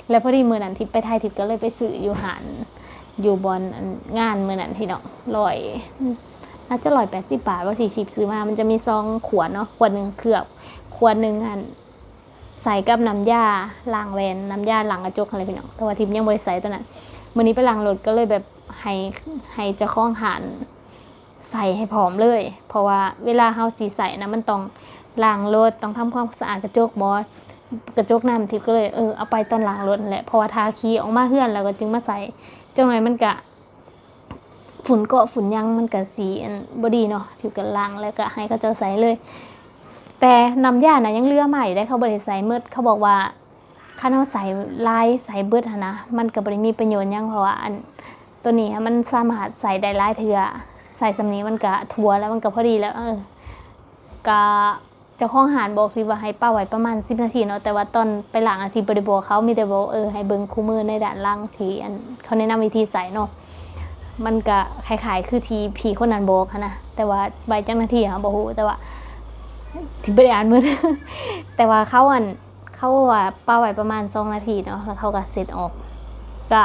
ແລ້ວພໍດີມື້ນັ້ນທິບໄປໄທ ທິບກໍເລີຍໄປຊື້ຢູ່ຮ້ານ ຢູ່ບ່ອນ ອັ່ນ ງານມື້ນັ້ນ ພີ່ນ້ອງ ຮ້ອຍ ໜ້າຈະຮ້ອຍແປດສິບບາດ ວ່າທີ່ທິບຊື້ມາ ມັນຈະມີສອງຂວດເນາະ ຂວດໜຶ່ງເຄືອບ ຂວດໜຶ່ງຫັ້ນ ໃສ່ກັບນ້ຳຢາລ້າງແວ່ນ ນ້ຳຢາລ້າງກະຈົກຫັ້ນແຫຼະ ພີ່ນ້ອງ. ແຕ່ວ່າທິບຍັງບໍ່ໄດ້ໃສ່ຕົວນັ້ນ ມື້ນີ້ໄປລ້າງລົດກໍເລີຍແບບໃຫ້ ໃຫ້ເຈົ້າຂອງຮ້ານໃສ່ໃຫ້ພ້ອມເລີຍ ເພາະວ່າເວລາເຮົາຊິໃຊ້ນະ ມັນຕ້ອງລ້າງລົດ ຕ້ອງທຳຄວາມສະອາດກະຈົກບໍ ກະຈົກນຳ. ທິບກໍເລີຍ ເອີ ເອົາໄປຕອນລ້າງລົດຫັ້ນແຫຼະ ເພາະວ່າຖ້າຂີ່ອອກມາເຮືອນແລ້ວກໍຈຶ່ງມາໃສ່ ຈັກໜ້ອຍມັນກະ ຝຸ່ນເກາະຝຸ່ນຫຍັງມັນກະຊິ ອັ່ນ ບໍ່ດີເນາະ. ທິບກໍລ້າງແລ້ວກະໃຫ້ເຂົາເຈົ້າໃສ່ເລີຍ ແຕ່ນ້ຳຢານະຍັງເຫຼືອມາຢູ່ເດ້ ເຂົາບໍ່ໄດ້ໃສ່ໝົດ. ເຂົາບອກວ່າຄັນເຮົາໃສ່ຫຼາຍໃສ່ເບິດຫັ້ນນະ ມັນກໍບໍ່ໄດ້ມີປະໂຫຍດຫຍັງ ເພາະວ່າ ອັ່ນ ໂຕນີ້ມັນສາມາດໃສ່ໄດ້ຫຼາຍເທື່ອ ໃສ່ສ່ຳນີ້ມັນກະທົ່ວແລ້ວ ມັນກະພໍດີແລ້ວ ເອີ ກະ ເຈົ້າຂອງຮ້ານບອກທີ່ວ່າໃຫ້ປະໄວ້ປະມານສິບນາທີເນາະ ແຕ່ວ່າຕອນໄປລ້າງນະ ທິບບໍ່ໄດ້ບອກເຂົາ ມີແຕ່ບອກ ເອີ ໃຫ້ເບິ່ງຄູ່ມືໃນດ້ານຫຼັງທີ່ ອັ່ນ ເຂົາແນະນຳວິທີໃຊ້ເນາະ. ມັນກະຄ້າຍໆຄືທີ່ພີ່ຄົນນັ້ນບອກຫັ້ນນະ ແຕ່ວ່າໄວ້ຈັກນາທີເຮົາບໍ່ຮູ້ ແຕ່ວ່າທິບບໍ່ໄດ້ອ່ານໝົດ ແຕ່ວ່າເຂົາ ອັ່ນ ເຂົາວ່າປະໄວ້ປະມານສອງນາທີເນາະ ແລ້ວເຂົາກໍເຊັດອອກ. ກະ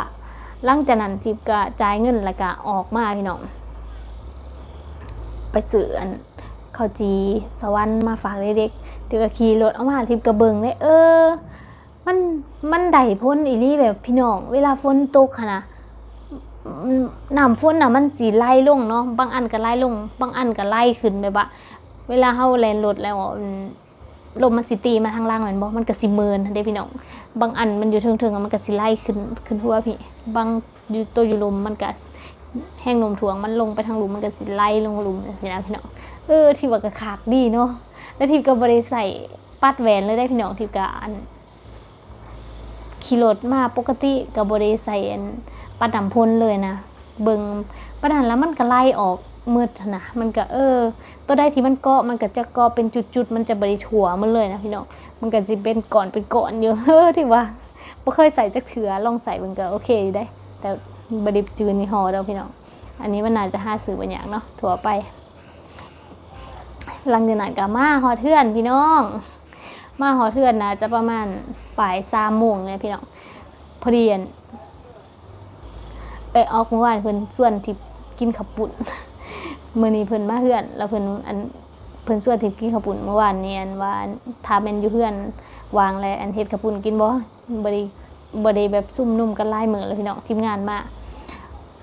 ຫຼັງຈາກນັ້ນທິບກະຈ່າຍເງິນ ແລ້ວກະອອກມາ ພີ່ນ້ອງ ໄປຊື້ ອັ່ນ ເຂົ້າຈີ່ສະຫວັນມາຝາກເດັກໆ. ທິບກໍຂີ່ລົດອອກມາ ທິບກໍເບິ່ງເດ້ ເອີ ມັນ ມັນໄດ້ຜົນອີ່ຫຼີ ແບບ ພີ່ນ້ອງ ເວລາຝົນຕົກຫັ້ນນະ ນ້ຳຝົນນະມັນຊິໄຫຼລົງເນາະ ບາງອັນກໍໄຫຼລົງ ບາງອັນກໍໄຫຼຂຶ້ນ ແບບວ່າເວລາເຮົາແລ່ນລົດແລ້ວ ອືມ ລົມມັນຊິຕີມາທາງຫຼັງແມ່ນບໍ່ ມັນກໍຊິເມີນຫັ້ນເດ້ ພີ່ນ້ອງ. ບາງອັນມັນຢູ່ເທິງໆ ມັນກໍຊິໄຫຼຂຶ້ນ ຂຶ້ນຫົວພີ້ ບາງຢູ່ ໂຕຢູ່ລຸ່ມມັນກໍ ແຮງໂນ້ມຖ່ວງມັນລົງໄປທາງລຸ່ມ ມັນກໍຊິໄຫຼລົງລຸ່ມຈັ່ງຊີ້ນະ ພີ່ນ້ອງ. ເອີ ທິບວ່າກໍຄັກດີເນາະ ແລ້ວທິບກໍບໍ່ໄດ້ໃສ່ປັດແວ່ນເລີຍເດ້ ພີ່ນ້ອງ. ທິບກໍ ອັ່ນ ຂີ່ລົດມາປົກກະຕິກໍບໍ່ໄດ້ໃສ່ ອັ່ນ ປັດນ້ຳຝົນເລີຍນະ ເບິ່ງປານນັ້ນລະ ມັນກໍໄຫຼອອກໝົດຫັ້ນນະ. ມັນກໍ ເອີ ໂຕໃດທີ່ມັນເກາະ ມັນກໍຈະເກາະເປັນຈຸດໆ ມັນຈະບໍ່ໄດ້ທົ່ວໝົດເລີຍນະ ພີ່ນ້ອງ ມັນກໍຊິເປັນກ້ອນເປັນກ້ອນຢູ່. ເອີ ຖືວ່າບໍ່ເຄີຍໃສ່ຈັກເທື່ອ ລອງໃສ່ເບິ່ງກໍໂອເຄຢູ່ເດ້ ແຕ່ບໍ່ໄດ້ຈື່ຍີ່ຫໍ້ດອກ ພີ່ນ້ອງ. ອັນນີ້ມັນໜ້າຈະຫາຊື້ບໍ່ຍາກເນາະ ທົ່ວໄປ. ຫຼັງຈາກນັ້ນກໍມາຮອດເຮືອນ ພີ່ນ້ອງ ມາຮອດເຮືອນໜ້າຈະປະມານປາຍສາມໂມງນີ້ແຫຼະ ພີ່ນ້ອງ. ພໍດີ ອັ່ນ ເອີຍ ອອກ ມື້ວານເພິ່ນຊວນທິບກິນເຂົ້າປຸ້ນ ມື້ນີ້ເພິ່ນມາເຮືອນ ແລ້ວເພິ່ນ ອັ່ນ ເພິ່ນຊວນທິບກິນເຂົ້າປຸ້ນມື້ວານນີ້ ອັ່ນ ວ່າ ອັ່ນ ຖ້າແມ່ນຢູ່ເຮືອນວ່າງແລ້ວ ອັ່ນ ເຮັດເຂົ້າປຸ້ນກິນບໍ່? ບໍ່ໄດ້ ບໍ່ໄດ້ແບບຊຸມນຸມກັນຫຼາຍມື້ແລ້ວ ພີ່ນ້ອງ ທີມງານມາ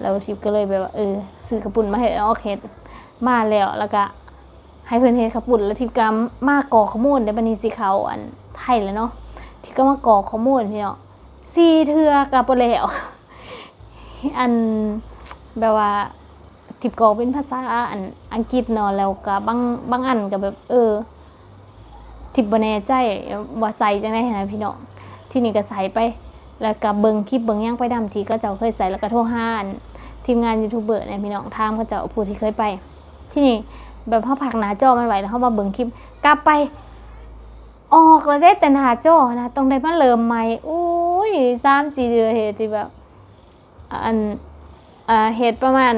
ແລ້ວທິບກໍເລີຍແບບວ່າ ເອີ ຊື້ເຂົ້າປຸ້ນມາໃຫ້ອອກເຮັດ. ມາແລ້ວ ແລ້ວກໍໃຫ້ເພິ່ນເຮັດເຂົ້າປຸ້ນ ແລ້ວທິບກໍມາກອກຂໍ້ມູນເດ້ ບັດນີ້ຊິເຂົ້າ ອັ່ນ ໄທແລ້ວເນາະ. ທິບກໍມາກອກຂໍ້ມູນ ພີ່ນ້ອງ ສີ່ເທື່ອກໍບໍ່ແລ້ວ. ອັນ ແບບວ່າ ທິບກອກເປັນພາສາອັນອັງກິດເນາະ ແລ້ວກໍບາງ ບາງອັນກໍແບບ ເອີ ທິບບໍ່ແນ່ໃຈວ່າໃສ່ຈັ່ງໃດຫັ້ນນະພີ່ນ້ອງ. ທີນີ້ກໍໃສ່ໄປ ແລ້ວກໍເບິ່ງຄລິບເບິ່ງຫຍັງໄປນຳ ທີ່ເຂົາເຈົ້າເຄີຍໃສ່ ແລ້ວກໍໂທຫາອັນທີມງານຢູທູບເບີນະພີ່ນ້ອງ ຖາມເຂົາເຈົ້າຜູ້ທີ່ເຄີຍໄປ. ທີນີ້ແບບເຮົາພັກໜ້າຈໍມັນໄວ້ ແລ້ວເຮົາມາເບິ່ງຄລິບ ກັບໄປ ອອກແລ້ວເດ້ ແຕ່ໜ້າຈໍຫັ້ນນະ ຕ້ອງໄດ້ມາເລີ່ມໃໝ່. ໂອ້ຍ ສາມສີ່ເທື່ອເຮັດທີ່ແບບ ອັນ ເຮັດປະມານ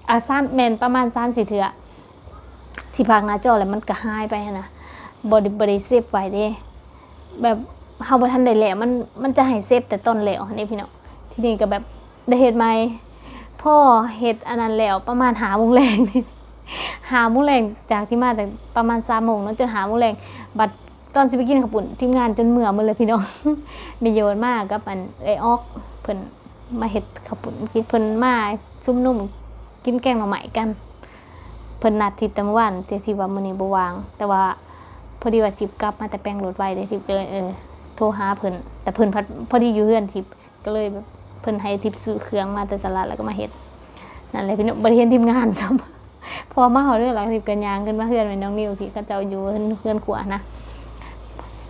ອາ ສາມ ແມ່ນປະມານສາມສີ່ເທື່ອ ທີ່ພັກໜ້າຈໍແລ້ວມັນກໍຫາຍໄປຫັ້ນນະ ບໍ່ໄດ້ ບໍ່ໄດ້ເຊບໄວ້ເດ້. ແບບເຮົາບໍ່ທັນໄດ້ແລ້ວ ມັນ ມັນຈະໃຫ້ເຊບແຕ່ຕອນແລ້ວຫັ້ນເດ້ພີ່ນ້ອງ. ທີນີ້ກໍແບບໄດ້ເຮັດໃໝ່ ພໍເຮັດອັນນັ້ນແລ້ວປະມານຫ້າໂມງແລງ ຫ້າໂມງແລງ ຈາກທີ່ມາແຕ່ປະມານສາມໂມງເນາະ ຈົນຫ້າໂມງແລງ ບັດ ຕອນຊິໄປກິນເຂົ້າປຸ້ນ ທີມງານຈົນເມືອໝົດເລີຍພີ່ນ້ອງ. ແມ່ໂຍນມາກັບອັນເອື້ອຍອອກ ເພິ່ນມາເຮັດເຂົ້າປຸ້ນກິນ ເພິ່ນມາຊຸມນຸມກິນແກງໜໍ່ໄມ້ກັນ. ເພິ່ນນັດທິບແຕ່ມື້ວານ ແຕ່ທິບວ່າມື້ນີ້ບໍ່ວ່າງ ແຕ່ວ່າພໍດີວ່າທິບກັບມາແຕ່ແປງລົດໄວເດ້ ທິບກໍເລີຍ ເອີ ໂທຫາເພິ່ນ ແຕ່ເພິ່ນພັດພໍດີຢູ່ເຮືອນທິບ ກໍເລີຍແບບເພິ່ນໃຫ້ທິບຊື້ເຄື່ອງມາແຕ່ຕະຫຼາດ ແລ້ວກໍມາເຮັດ. ນັ້ນແຫຼະພີ່ນ້ອງ ບໍ່ໄດ້ເຫັນທີມງານຊ້ຳ ເພາະວ່າມາຮອດເຮືອນແລ້ວ ທິບກໍຍ່າງຂຶ້ນມາເຮືອນແມ່ນ້ອງນິວ ທີ່ເຂົາເຈົ້າຢູ່ເຮືອນ ເຮືອນຄົວນະ.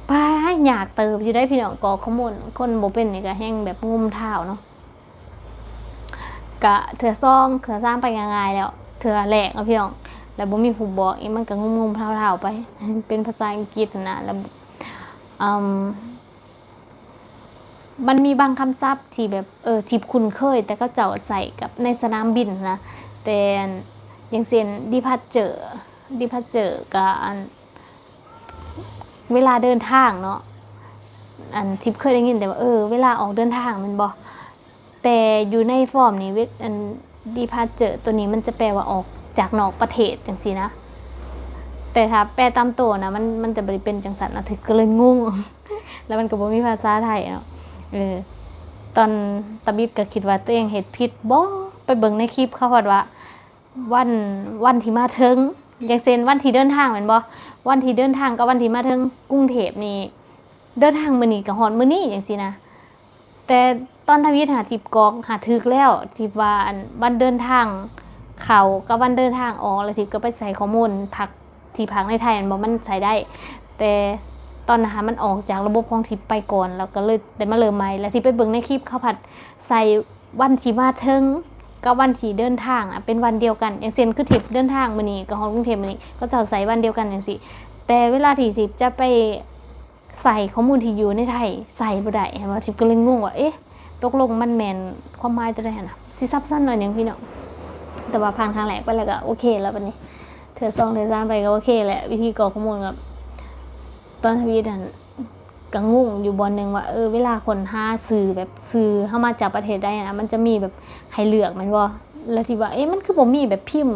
ປາ ຍາກເຕີບຢູ່ໄດ໋ພີ່ນ້ອງ ກອກຂໍ້ມູນ ຄົນບໍ່ເປັນນີ້ກໍແຮ່ງແບບງຸ່ມທ້າວເນາະ. ກະເທື່ອສອງເທື່ອສາມໄປງ່າຍໆແລ້ວ ເທື່ອແລກເນາະພີ່ນ້ອງ ແລ້ວບໍ່ມີຜູ້ບອກອີກ ມັນກໍງຸ່ມໆທ້າວໆໄປ ເປັນພາສາອັງກິດນະ ແລ້ວ ອືມ ມັນມີບາງຄຳສັບທີ່ແບບ ເອີ ທີ່ຄຸ້ນເຄີຍ ແຕ່ເຂົາເຈົ້າໃຊ້ກັບໃນສະໜາມບິນນະ ແຕ່ ຢ່າງເຊັ່ນ ດີພາເຈີ ດີພາເຈີ ກະອັນ ເວລາເດີນທາງເນາະ ອັນ ທິບເຄີຍໄດ້ຍິນແຕ່ວ່າ ເອີ ເວລາອອກເດີນທາງແມ່ນບໍ່? ແຕ່ຢູ່ໃນຟອມນີ້ ເວ ອັນ ດີພາເຈີ ໂຕນີ້ມັນຈະແປວ່າອອກຈາກນອກປະເທດຈັ່ງຊີ້ນະ ແຕ່ຖ້າແປຕາມໂຕນະ ມັນ ມັນຈະບໍ່ໄດ້ເປັນຈັ່ງຊັ້ນນະ ທິບກໍເລີຍງົງ ແລ້ວມັນກໍບໍ່ມີພາສາໄທເນາະ. ເອີ ຕອນທຳອິດກໍຄິດວ່າຕົວເອງເຮັດຜິດບໍ ໄປເບິ່ງໃນຄລິບເຂົາຮອດວ່າ ວັນ ວັນທີ່ມາເຖິງ ຢ່າງເຊັ່ນ ວັນທີ່ເດີນທາງແມ່ນບໍ່? ວັນທີ່ເດີນທາງກັບວັນທີ່ມາເຖິງກຸງເທບນີ້ ເດີນທາງມື້ນີ້ກໍຮອດມື້ນີ້ຈັ່ງຊີ້ນະ. ແຕ່ຕອນທຳອິດຫາທິບກອກຫາຖືກແລ້ວ ທິບວ່າ ອັນ ວັນເດີນທາງເຂົ້າກັບວັນເດີນທາງອອກ ແລ້ວທິບກໍໄປໃສ່ຂໍ້ມູນພັກ ທີ່ພັກໃນໄທແມ່ນບໍ່? ມັນໃສ່ໄດ້ ແຕ່ຕອນນັ້ນຫາມັນອອກຈາກລະບົບຂອງທິບໄປກ່ອນ ແລ້ວກໍເລີຍໄດ້ມາເລີ່ມໃໝ່ ແລ້ວທິບໄປເບິ່ງໃນຄລິບ ເຂົາພັດໃສ່ວັນທີ່ມາເຖິງກັບວັນທີ່ເດີນທາງນະ ເປັນວັນດຽວກັນ. ຢ່າງເຊັ່ນ ຄືທິບເດີນທາງມື້ນີ້ກໍຮອດກຸງເທບມື້ນີ້ ເຂົາເຈົ້າໃສ່ວັນດຽວກັນຈັ່ງຊີ້ ແຕ່ເວລາທີ່ທິບຈະໄປ ໃສ່ຂໍ້ມູນທີ່ຢູ່ໃນໄທໃສ່ບໍ່ໄດ້ ເຫັນບໍ່? ທິບກໍເລີຍງົງວ່າ ເອະ ຕົກລົງມັນແມ່ນຄວາມໝາຍຕົວໃດຫັ້ນນະ. ຊິສັບສົນໜ້ອຍໜຶ່ງພີ່ນ້ອງ ແຕ່ວ່າຜ່ານຄັ້ງແລກໄປແລ້ວກໍໂອເຄແລ້ວ ບັດນີ້ເທື່ອສອງເທື່ອສາມໄປກໍໂອເຄແຫຼະ. ວິທີກອກຂໍ້ມູນກໍ ຕອນທຳອິດຫັ້ນກໍງົງຢູ່ບ່ອນໜຶ່ງວ່າ ເອີ ເວລາຄົ້ນຫາຊື່ແບບຊື່ເຮົາມາຈາກປະເທດໃດນະ ມັນຈະມີແບບໃຫ້ເລືອກແມ່ນບໍ່? ແລ້ວທີ່ວ່າ ເອະ ມັນຄືບໍ່ມີແບບພິມ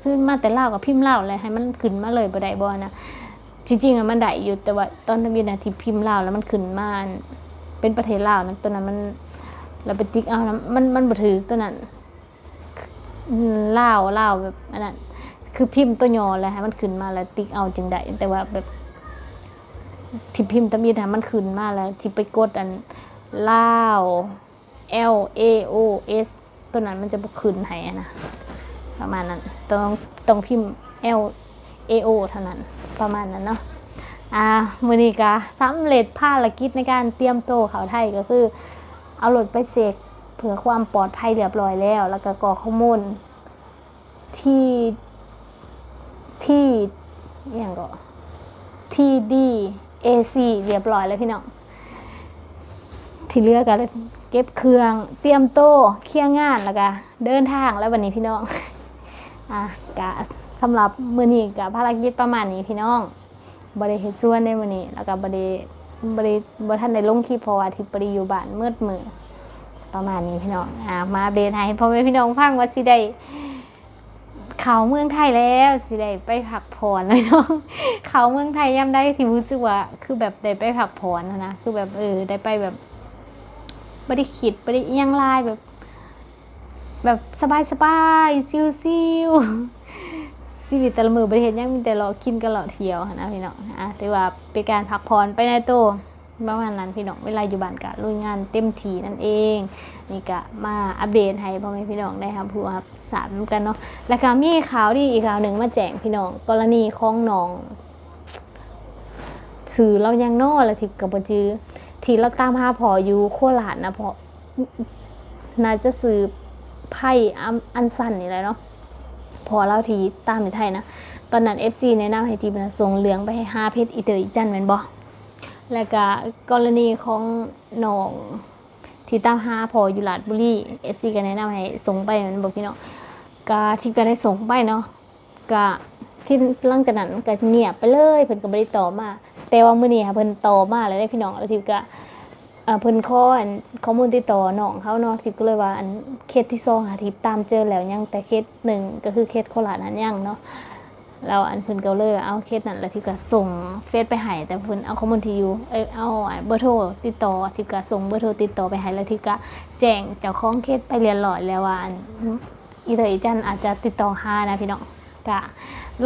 ຄືມາແຕ່ລາວກໍພິມລາວ ແລ້ວໃຫ້ມັນຂຶ້ນມາເລີຍບໍ່ໄດ້ບໍ່ນະ? ທີ່ຈິງອະມັນໄດ້ຢູ່ ແຕ່ວ່າຕອນທຳອິດນະທີ່ພິມລາວແລ້ວມັນຂຶ້ນມາ ເປັນປະເທດລາວນະ ຕົວນັ້ນມັນ ແລ້ວໄປຕິກເອົານະ ມັນ ມັນບໍ່ຖືກຕົວນັ້ນ ລາວ ລາວແບບອັນນັ້ນ ຄືພິມຕົວຫຍໍ້ແລ້ວໃຫ້ມັນຂຶ້ນມາ ແລ້ວຕິກເອົາຈຶ່ງໄດ້. ແຕ່ວ່າແບບທີ່ພິມທຳອິດນະ ມັນຂຶ້ນມາແລ້ວ ທີ່ໄປກົດອັນ ລາວ ແອລ ເອ ໂອ ເອສ ຕົວນັ້ນມັນຈະບໍ່ຂຶ້ນໃຫ້ຫັ້ນນະ ປະມານນັ້ນ ຕ້ອງ ຕ້ອງພິມ ແອລ ເອ ໂອ ເທົ່ານັ້ນ ປະມານນັ້ນເນາະ. ອ່າ ມື້ນີ້ກະສຳເລັດພາລະກິດໃນການຕຽມໂຕເຂົ້າໄທ ກໍຄືເອົາລົດໄປເຊັກເພື່ອຄວາມປອດໄພລຽບຮ້ອຍແລ້ວ ແລ້ວກະກອກຂໍ້ມູນ ທີ່ ທີ່ ອີ່ຫຍັງເກາະ ທີ່ດີເອຊີ ລຽບຮ້ອຍແລ້ວພີ່ນ້ອງ. ທີ່ເຫຼືອກໍເກັບເຄື່ອງ ຕຽມໂຕ ເຄຍງານ ແລ້ວກໍເດີນທາງແລ້ວບັດນີ້ພີ່ນ້ອງ. ອ່າ ກະສຳລັບມື້ນີ້ກະພາລະກິດປະມານນີ້ພີ່ນ້ອງ. ບໍ່ໄດ້ເຮັດສວນໃນມື້ນີ້ ແລ້ວກໍບໍ່ໄດ້ ບໍ່ໄດ້ ບໍ່ທັນໄດ້ລົງຄລິບ ເພາະວ່າທິບບໍ່ໄດ້ຢູ່ບ້ານໝົດມື້ ປະມານນີ້ພີ່ນ້ອງ. ອ່າ ມາອັບເດດໃຫ້ພໍ່ແມ່ພີ່ນ້ອງຟັງວ່າຊິໄດ້ເຂົ້າເມືອງໄທແລ້ວ ຊິໄດ້ໄປພັກຜ່ອນແລ້ວເນາະ. ເຂົ້າເມືອງໄທຍາມໃດທີ່ຮູ້ສຶກວ່າຄືແບບໄດ້ໄປພັກຜ່ອນຫັ້ນນະ ຄືແບບ ເອີ ໄດ້ໄປແບບ ບໍ່ໄດ້ຄິດ ບໍ່ໄດ້ອີ່ຫຍັງຫຼາຍ ແບບ ແບບສະບາຍໆ ຊິວໆ ຊີວິດແຕ່ລະມື້ບໍ່ໄດ້ເຮັດຫຍັງ ມີແຕ່ເລາະກິນກັບເລາະທ່ຽວຫັ້ນນະພີ່ນ້ອງ. ອ່າ ຖືວ່າເປັນການພັກຜ່ອນໄປໃນໂຕ ປະມານນັ້ນພີ່ນ້ອງ ເວລາຢູ່ບ້ານກະລຸຍງານເຕັມທີ່ນັ້ນເອງ. ນີ້ກະມາອັບເດດໃຫ້ພໍ່ແມ່ພີ່ນ້ອງໄດ້ຮັບຮູ້ຮັບຊາບນຳກັນເນາະ. ແລ້ວກະມີຂ່າວດີອີກຂ່າວໜຶ່ງມາແຈ້ງພີ່ນ້ອງ ກໍລະນີຂອງນ້ອງ ຊື່ລາວຫຍັງນໍ ລະທິບກະບໍ່ຈື່ ທີ່ລາວຕາມຫາພໍ່ຢູ່ໂຄລາດນະ ເພາະ ໜ້າຈະຊື່ໄພ ອັນ ອັນຊັນນີ້ແຫຼະເນາະ ພໍ່ລາວທີ່ຕາມຢູ່ໄທນະ. ຕອນນັ້ນເອັຟຊີແນະນຳໃຫ້ທິບນະສົ່ງເລື່ອງໄປຫາເພຈອີເຕີອີຈັນແມ່ນບໍ່? ແລ້ວກະກໍລະນີຂອງນ້ອງທີ່ຕາມຫາພໍ່ຢູ່ລາດບຸລີ ເອັຟຊີກະແນະນຳໃຫ້ສົ່ງໄປແມ່ນບໍ່ພີ່ນ້ອງ? ກະທິບກະໄດ້ສົ່ງໄປເນາະ. ກະທີ່ຫຼັງຈາກນັ້ນກະງຽບໄປເລີຍ ເພິ່ນກະບໍ່ໄດ້ຕອບມາ. ແຕ່ວ່າມື້ນີ້ຫາເພິ່ນຕອບມາແລ້ວເດ້ພີ່ນ້ອງ ແລ້ວທິບກະ ເອີ ເພິ່ນຂໍອັນ ຂໍ້ມູນຕິດຕໍ່ນ້ອງເຮົາເນາະ ທິບກະເລີຍວ່າ ອັນເຄສທີສອງຫາທິບຕາມເຈີແລ້ວ ຍັງແຕ່ເຄສໜຶ່ງ ກະຄືເຄສໂຄລາດຫັ້ນຍັງເນາະ. ແລ້ວອັນເພິ່ນກະເລີຍວ່າເອົາເຄສນັ້ນ ແລ້ວທິບກະສົ່ງເຟສໄປໃຫ້ ແຕ່ເພິ່ນເອົາຂໍ້ມູນທີ່ຢູ່ ເອີ ເອົາເບີໂທຕິດຕໍ່ ທິບກະສົ່ງເບີໂທຕິດຕໍ່ໄປໃຫ້ ແລ້ວທິບກະແຈ້ງເຈົ້າຂອງເຄສໄປລຽບລ້ອຍແລ້ວວ່າ ອັນ ອີເຕີອີຈັນອາດຈະຕິດຕໍ່ຫານະພີ່ນ້ອງ. ກະ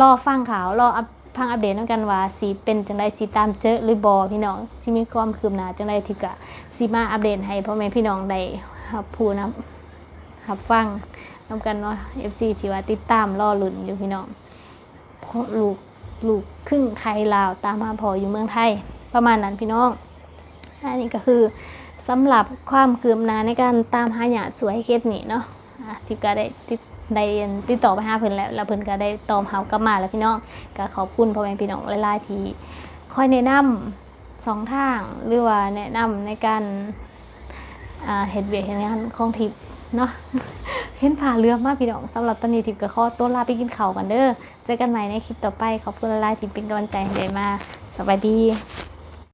ລໍຟັງຂ່າວ ລໍອັບ ຟັງອັບເດດນຳກັນວ່າຊິເປັນຈັ່ງໃດ ຊິຕາມເຈີຫຼືບໍ່ພີ່ນ້ອງ ຊິມີຄວາມຄືບໜ້າຈັ່ງໃດ ທິບກະຊິມາອັບເດດໃຫ້ພໍ່ແມ່ພີ່ນ້ອງໄດ້ຮັບຮູ້ນຳ ຮັບຟັງນຳກັນເນາະ ເອັຟຊີທີ່ວ່າຕິດຕາມລໍລຸ້ນຢູ່ພີ່ນ້ອງ. ລູກ ລູກຄຶ່ງໄທລາວຕາມຫາພໍ່ຢູ່ເມືອງໄທ ປະມານນັ້ນພີ່ນ້ອງ. ອັນນີ້ກະຄືສຳລັບຄວາມຄືບໜ້າໃນການຕາມຫາຍາດຊ່ວຍເຄສນີ້ເນາະ. ອາ ທິບກະໄດ້ຕິດ ໄດ້ຕິດຕໍ່ໄປຫາເພິ່ນແລ້ວ ແລ້ວເພິ່ນກະໄດ້ຕອບຮັບກັບມາແລ້ວພີ່ນ້ອງ. ກະຂອບຄຸນພໍ່ແມ່ພີ່ນ້ອງຫຼາຍໆທີ່ຄອຍແນະນຳຊ່ອງທາງ ຫຼືວ່າແນະນຳໃນການ ອາ ເຮັດວຽກເຮັດງານຂອງທິບເນາະ. ເຫັນຟ້າເຫຼືອມມາພີ່ນ້ອງ. ສຳລັບຕອນນີ້ທິບກະຂໍຕົວລາໄປກິນເຂົ້າກ່ອນເດີ. ເຈີກັນໃໝ່ໃນຄລິບຕໍ່ໄປ. ຂອບຄຸນຫຼາຍໆທີ່ເປັນກຳລັງໃຈໃຫ້ໄດ້ມາ. ສະບາຍດີ.